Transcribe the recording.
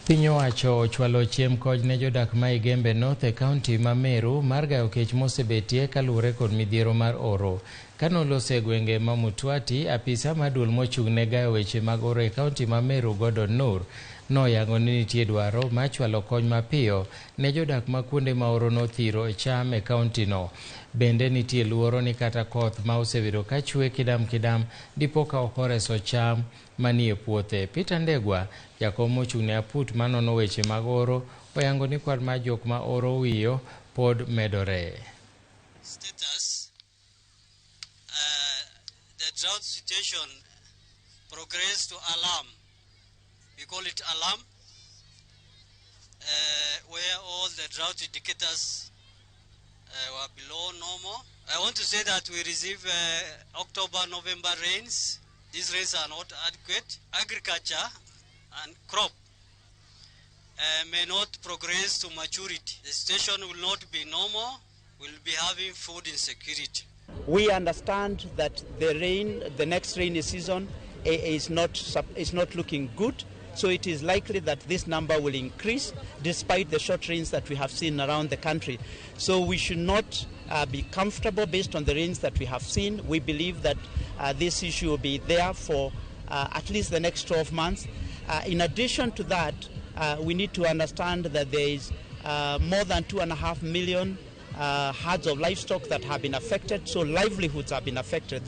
Piny owacho ochwalo chiemb kony ne jodak ma Igembe North e kaunti ma Meru mar gayo kech mosebetie kaluwore kod midhiero mar oro. Kanoloso e gwenge ma Mutwati, apisa mar duol mochung' ne gayo weche mag oro e kaunti ma Meru Gordon Nur noyango ni nitie dwaro mar chwalo kony mapiyo ne jodak ma kuonde ma oro nothiro cham e kaunti no. Bende nitie luoro ni kata koth ma osebedo ka chwe kidam kidam dipo ka ok oreso cham manie puothe. Peter Ndegwa, jakom mochung' ne aput manono weche mag oro, oyango ni kwan mar jok ma oro wiyo pod medore. Status, the drought situation progressed to alarm. We call it alarm, where all the drought indicators were below normal. I want to say that we receive October, November rains. These rains are not adequate. Agriculture and crop may not progress to maturity. The situation will not be normal. We'll be having food insecurity. We understand that the next rainy season is not looking good. So it is likely that this number will increase despite the short rains that we have seen around the country. So we should not be comfortable based on the rains that we have seen. We believe that this issue will be there for at least the next 12 months. In addition to that, we need to understand that there is more than 2.5 million herds of livestock that have been affected, so livelihoods have been affected.